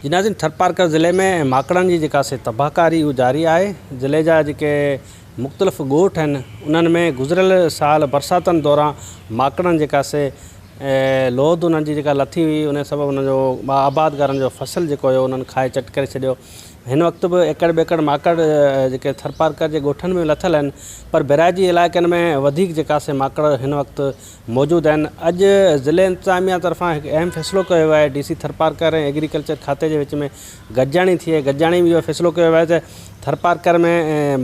جي ناظرين ٿرپارڪر ضلعي ۾ ماڪڙن جي جيڪا سي تباهڪاري اهو جاري آهي ضلعي جا جيڪي مختلف ڳوٺ آهن انهن ۾ گذريل سال برساتن دوران ماڪڙن جيڪا سي لوڌ انهن جي جيڪا لٿي هئي ان سبب انهن جو آبادگارن جو فصل جيڪو هيو انهن کائي چٽ ڪري ڇڏيو هن وقت به ايڪڙ ٻيڪڙ ماڪڙ جيڪي ٿرپارڪر جي ڳوٺن ۾ لٿل آهن پر بئراجي علائقن ۾ وڌيڪ جيڪا سي ماڪڙ هن وقت موجود آهن اڄ ضلعي انتظاميا طرفان هڪ اهم فيصلو ڪيو ويو آهي ڊي سي ٿرپارڪر ۽ ايگريڪلچر کاتي جي وچ ۾ گڏجاڻي ٿي آهي گڏجاڻي ۾ اهو فيصلو ڪيو ويو آهي ته ٿرپارڪر ۾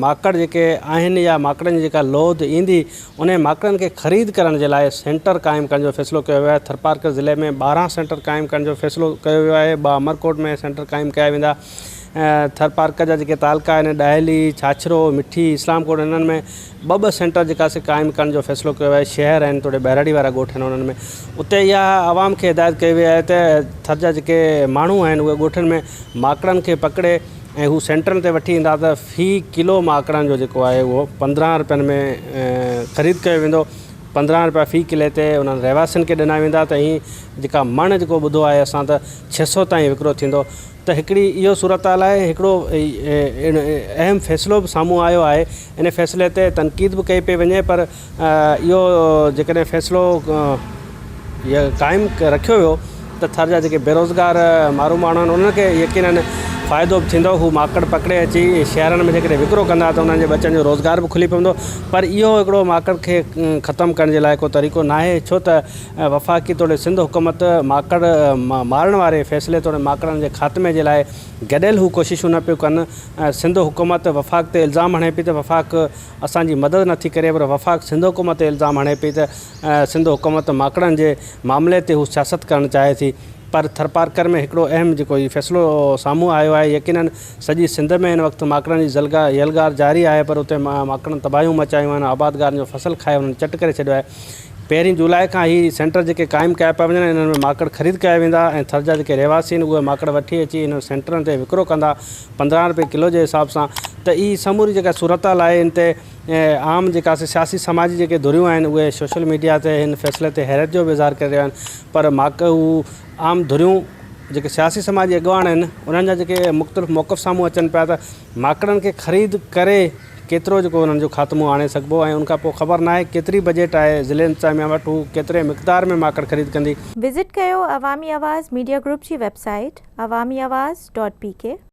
ماڪڙ جيڪي آهن يا ماڪڙن جي جيڪا لوڌ ايندي انهي ماڪڙن کي خريد ڪرڻ جي لاء سينٽر قائم ڪرڻ جو فيصلو ڪيو ويو آهي ٿرپارڪر ضلعي ۾ 12 سينٽر قائم ڪرڻ جو فيصلو ڪيو ويو آهي ٻه امرڪوٽ ۾ سينٽر قائم ڪيا ويندا ٿرپارڪر جا جيڪي تعلقا آهن ڏاهلي، ڇاڇرو، مٺي، اسلام ڪوٽ انهن ۾ ٻه ٻه سينٽر جيڪا سي قائم ڪرڻ جو فيصلو ڪيو ويو آهي شهر آهن توڙي ٻهراڙي وارا ڳوٺ آهن انهن ۾ اتي اها عوام کي هدايت ڪئي وئي آهي ته ٿر جا جيڪي ماڻهو آهن اهي ڳوٺن ۾ ماڪڙن کي پڪڙي ۽ هو سينٽرن تي وٺي ايندا ته في ڪلو ماڪڙن جو جيڪو آهي اهو 15 روپين ۾ خريد ڪيو ويندو 15 روپيا في ڪلي تي انهن رهواسين کي ڏنا ويندا ته هي جيڪا مڻ جيڪو ٻڌو آهي اسان ته 600 تائين وڪرو ٿيندو ته هڪڙي اهو صورتحال آهي هڪڙو اهم فيصلو به سامهون آيو آهي ان فيصلي تي تنقيد به ڪئي پئي وڃي پر اهو جيڪڏهن فيصلو قائم رکيو ويو ته ٿر جا جيڪي بيروزگار مارو ماڻهو آهن انهن کي يقينن فائدو به ٿيندو هو ماڪڙ پڪڙي اچي شهرن ۾ جيڪڏهن وڪرو ڪندا ته انهن جي ٻچن جو روزگار به کلي پوندو پر اهو هڪڙو ماڪڙ کي ختم ڪرڻ جي لاء ڪو طريقو ناهي ڇو ته وفاقي توڙي سنڌ حڪومت ماڪڙ مارڻ واري فيصلي توڙي ماڪڙن جي خاتمي جي لاء گڏيل هو ڪوششون نه پيون ڪن، سنڌ حڪومت وفاق تي الزام هڻي پئي ته وفاق اسان جي مدد نٿي ڪري پر وفاق سنڌ حڪومت تي الزام هڻي پئي ته سنڌ حڪومت ماڪڙن جي معاملي تي هو سياست ڪرڻ چاهي ٿي پر ٿرپارڪر ۾ هڪڙو اهم جيڪو هي فيصلو سامهون آيو آهي يقينن سڄي سنڌ ۾ هن وقت ماڪڙن جي يلغار جاري آهي پر اتي ماڪڙن تباهيون مچايون آهن آبادگارن جو فصل کائي انهن چٽ ڪري ڇڏيو آهي. پهرين جولاء کان هي سينٽر جيڪي قائم ڪيا پيا وڃن انهن ۾ ماڪڙ خريد ڪيا ويندا ۽ ٿر جا جيڪي رهواسي آهن اهي ماڪڙ وٺي اچي انهن سينٽرن تي وڪرو ڪندا 15 رپئي ڪلو جي حساب سان ته هي سموري جيڪا صورتحال آهي ان تي عام جيڪا سي سياسي سماجي جيڪي ڌريون آهن اهي سوشل ميڊيا تي هن فيصلي تي حيرت جو به اظهار ڪري رهيا آهن پر ماڪ هو عام ڌريون جيڪي سياسي سماجي اڳواڻ آهن انهن جا جيڪي مختلف موقف سامهون اچن پيا ته ماڪڙن کي خريد ڪري ڪيترو جيڪو انهن جو خاتمو آڻي سگهبو ۽ ان کان پوء خبر ناهي ڪيتري بجيٽ آهي ضلعي انتظاميا وٽ هو ڪيتري مقدار ۾ ماڪڙ خريد ڪندي. وزٽ ڪيو عوامي آواز ميڊيا گروپ جي website Awami Awaz dot P K.